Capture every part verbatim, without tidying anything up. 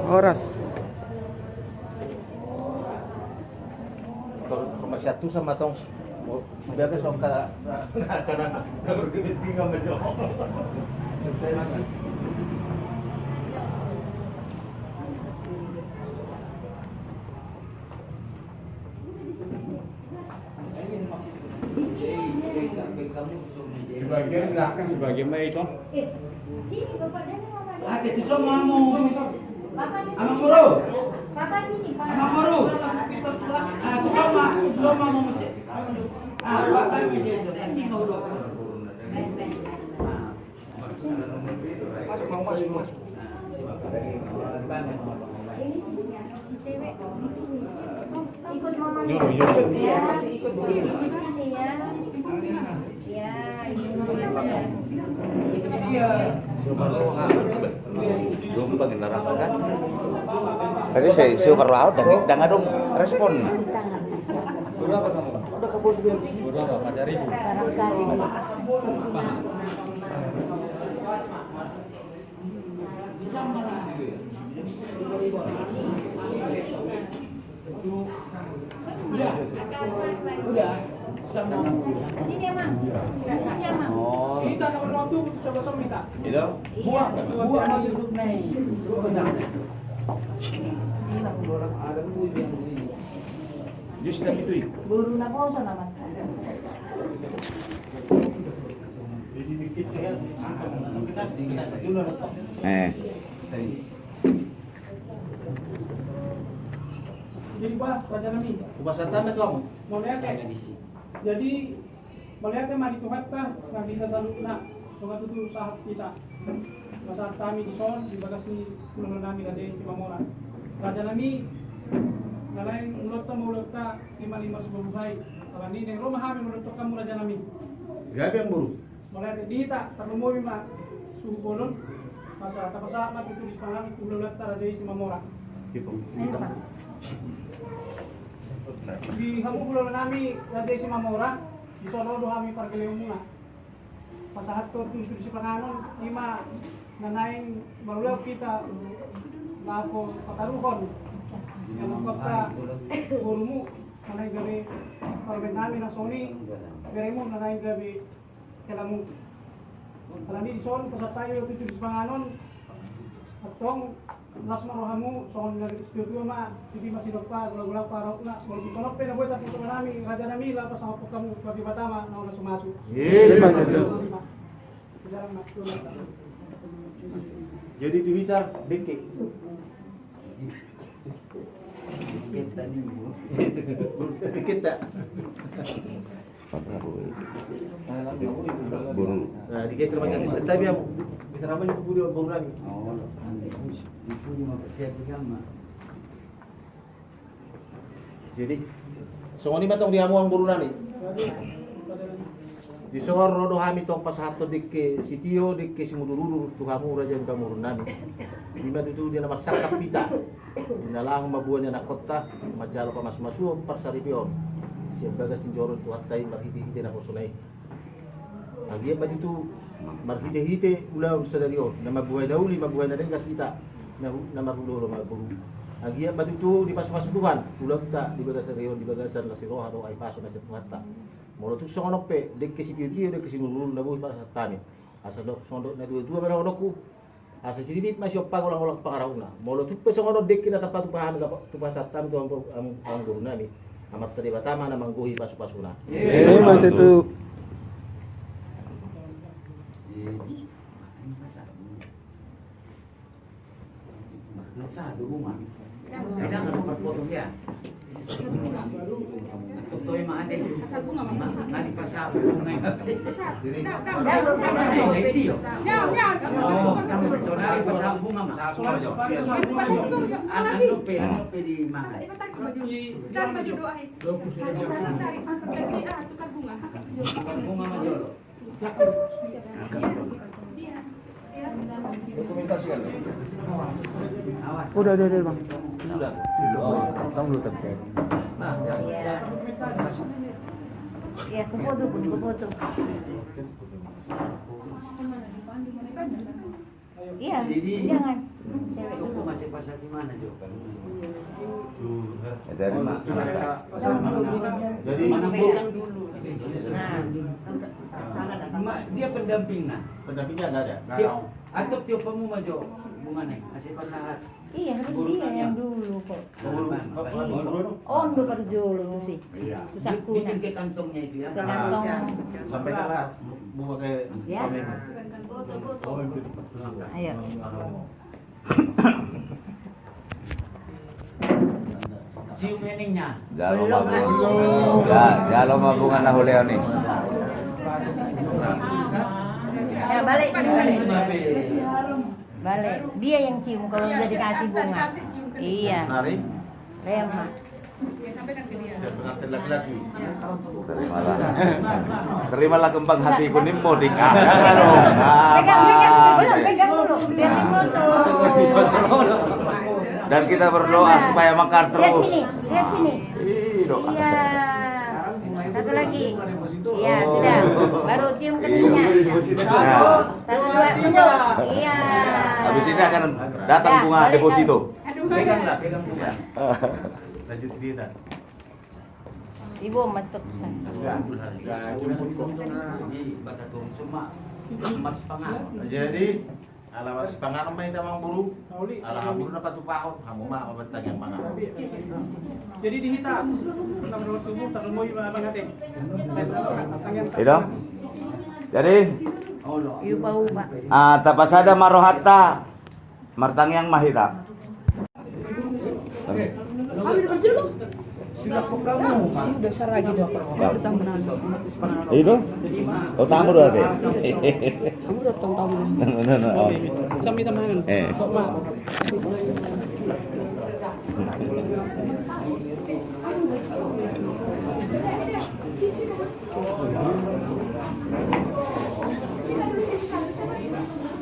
Horas. Masih atusan matong. Biar dia suka. Sebagian belakang, sebagian mah itu. Amang Boru. Amang Boru. Ah, tu sama, tu sama mau musik. Ah, Bapak ini dia, nanti mau dulu. Masuk, Bang, masuk, masuk. Nyuruh, nyuruh. Ya, ikut sini ya. Ya, ini. Jombang yang naraskan. Tadi saya, saya berlaut dan, dan ada respon. Udah, Pak, masih ribut. Ini dia, Mang. Ini dia, Mang. Oh. Kita nomor waktu, kita coba sama kita. Iya. Buah, buah lagi tuh, Mei. Benar. Hilang orang ada, buah yang ini. Just itu. Baru nak bosan amat. Eh. Jadi, bah, raja nami. Upasan tanda tu aku. Mauliate. Jadi, mauliate ma di Tuhanta, na bisa saluhutna, songon tutu sahat hita. Pasahat hami dison, di bagas ni hulahula nami raja i Simamora. Raja nami, na naeng ulaonta ma ulaonta, lima lima suba buhai. Alani naeng ro ma hami mangulahon hamu raja nami. Gabe, Amang Boru. Mauliate di hita, tarlumobi ma suhut bolon, asa tapasahat ma tutu di sipanganon tu hulahulanta raja i Simamora. Ipo. Di hamu hulahula nami raja i Simamora, dison ro do hami pargellengmuna. Pasahathon tutu di sipanganon, ima na naeng marulaon hita, laho pataruhon. Sian angka borumu, na naeng gabe parumaen nami na songon i, beremu na naeng gabe helamu. Alani dison, pasahat hami do tutu di sipanganon, antong, las ma rohamu, songon na didok situatua ma, tingki ma sinompa, golanggolang pangarahutna, molo tung songon on pe na boi tarpusuk nami, raja nami, laho pasahathon hamu, tu Debata ma, na mamasu-masu. Ima tutu. Jadi tu hita, dengke. Dengke ta. Boru. Nah, di geser macam ni. Tapi yang geser apa itu, boru nami? Oh, di boru ma persiap di kamar. Jadi, songon i ma tong di hamu, Amang Boru nami. Dison ro do hami tong pasahathon dengke sitio, dengke simudurudur tu hamu raja ni pamoruon nami. Ima tutu dia na marsangkap hita. Di na laho mambuhai anakkonta, manjalo pamasumasuon, parsaripeon. Sian bagas ni joro ni Tuhanta i marhitehite naposona i. Anggiat ma tutu marhitehite ulaon sadari on, na mambuhai na uli, mambuhai na denggan hita, na hu-, na marhulahula ma boru. Anggiat ma tutu dipasupasu Tuhan ulaonta di bagasan sadari on, di bagasan na siroha dohot hahipason na sian Tuhanta. Molo tung songon on pe, dengke sitiotio, dengke simudurudur na boi pasahat hami. Asa dok, songon dok natuatua ma dohononku. Asa sititi ma siompa, golanggolang pangarahutna. Molo tung pe songon on dengke na tapatupa hami, tupa sahat hami tu Amang, Amang, Amang Boru nami. Amanta Debata ma na manggohi pasupasuna. Ima tutu. Udah, udah, udah, Bang. Sudah. Kamu dulu, tapi. Iya. Iya, kupoto pun, kupoto. Iya, jadi, jangan. Cewek dulu. Masih pas di mana, Jo? Tuh, ya, dari mana? Jadi, mana yang dulu? Nah. Ma-, dia pendampingna. Pendampingnya nggak ada? Nggak ada. Tio, atau tio pemuma, Jo? Bunga nih, masih pas sahat. Iya, harus dia yang dulu kok. Ondo parjolo tu si. Iya. Bikin ke kantongnya itu ya. Ke kantong. Sampai kalah mau pakai. Ya. Ayo. Cium heningnya. Jalo ma bunga. Jalo ma bunga na hulehon i. Ya, balik, balik. Balik. Dia yang cium kalau udah dikasih bunga. Iya. Mari. Lema. Siap pengantin laki-laki. Terimalah. Terimalah kembang hatiku, ini mau nikah. Pegang, pegang, pegang dulu, biar dipotong. Dan kita berdoa supaya mekar terus. Lihat sini, lihat sini. Ih, doa. Iya. Satu lagi. Iya, sudah. Baru cium keningnya. Nah. Satu, dua, tunggu. Iya. Habis ini akan datang bunga deposito. Pegang lah, pegang bunga. Lanjut cerita. Ibu matuk. Jadi, ala marsipanganon ma hita amangboru, ala hamu na patupahon, hamu ma martangiang mangan. Jadi di hita, na marsubu, tarlumobi ma abang ate. Ido. Jadi, ah, tapasada ma rohanta. Martangiang ma hita. Ido? Oh, tamu do ate. Tamu do, tamu. No, no, no, oh. Sambil tamu. Eh.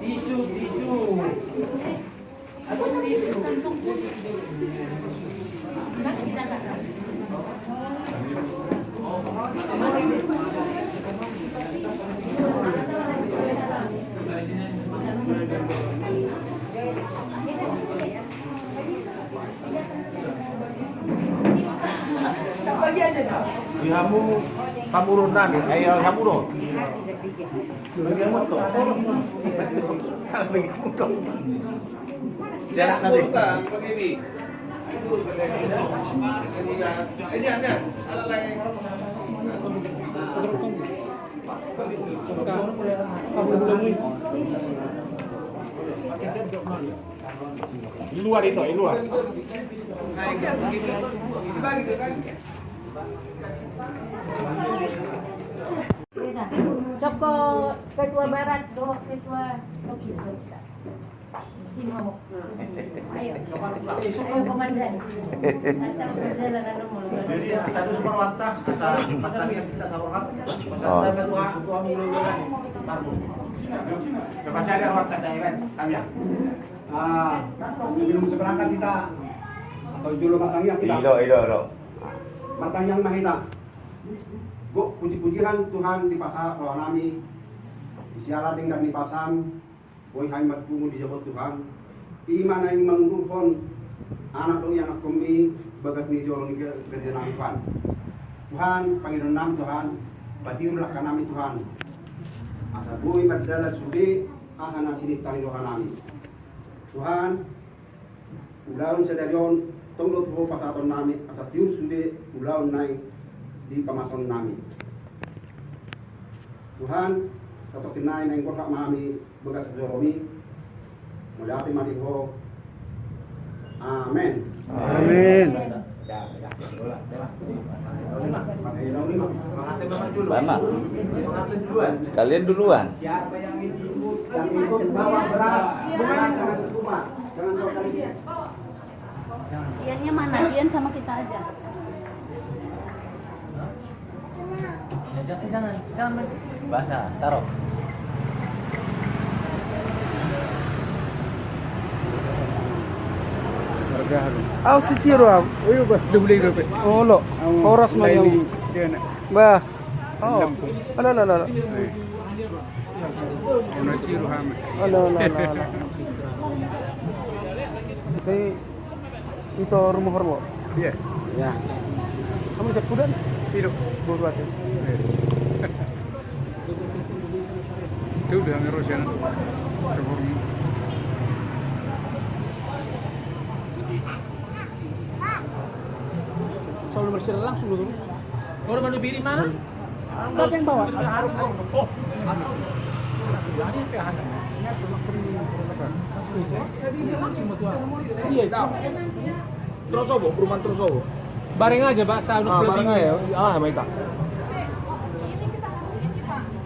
Tisu, tisu. Di hamu, hamu do nami, eh, hamu do. Bagi hamu do. Bagi hamu do. Siap, nanti. Ini, ini, ala lagi. Di luar itu, di luar. Cokot, ketua barat, dohot ketua. Ayo. Ayo, komandan. Jadi, asa dos ma rohanta, asa martangiang hita saborhat. Oh. Asa tua, tua mulu. Coba saya ada rohanta saya kan, kami ya. Ah, sebelum seberangkat kita, asa jolo martangiang hita. Ido, ido, ido. Martangiang ma hita. Gok puji-pujian Tuhan dipasahat roha nami. Di siala denggan ni basaM, boi hami marpungu di jabu Tuhan. I ma naeng mangudurhon anak dohot ianakhonMi bagas ni joro ni ge-, gaja nami Tuhan. Tuhan, pangidoan nami Tuhan, patiur langka nami Tuhan. Asa boi mardalan sude aha na sininta ni roha nami. Tuhan, ulaon sadari on, tong do tu Ho pasahaton nami, asa tiur sude ulaon naeng dipamasaon nami. Tuhan, satongkin nai naeng borhat ma hami bagas joroMi, mauliate ma di Ho. Amen. Amen. Mama. Kalian duluan. Yang ikut bawa beras, beras jangan lupa. Jangan bawa kali. Iannya mana? Ian sama kita aja. Basah, taruh. Au sitiru au. Olo. Horas ma dia. Bah. Oh. Ala, ala, ala. Ala, ala, ala, ala. Jadi, ito rumah horbo. Iya. Ya. Kamu cek kuda? Tidak. Baru hati. Itu udah ngerus ya. Selalu bersih langsung terus. Baru mandi piring mana? Apa yang bawa? Iya, Trosobo, perumahan Trosobo. Bareng aja, Pak, sama. Ah, bareng aja. Ah, sama kita.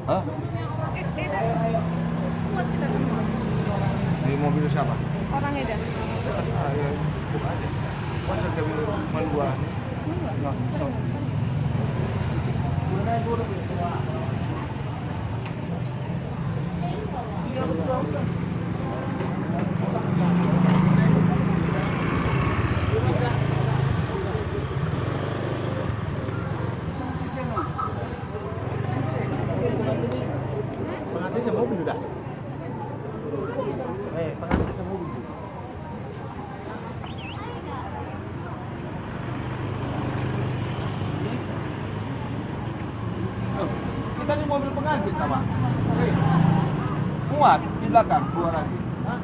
Hah? Di mobil siapa? Orang Medan. Ah, iya, buka aja. Masa dia bilang cuma dua? Pengantin semobil udah. Eh, pengantin semobil. Kita di mobil pengantin, Pak. Muat di belakang, dua lagi. Hah?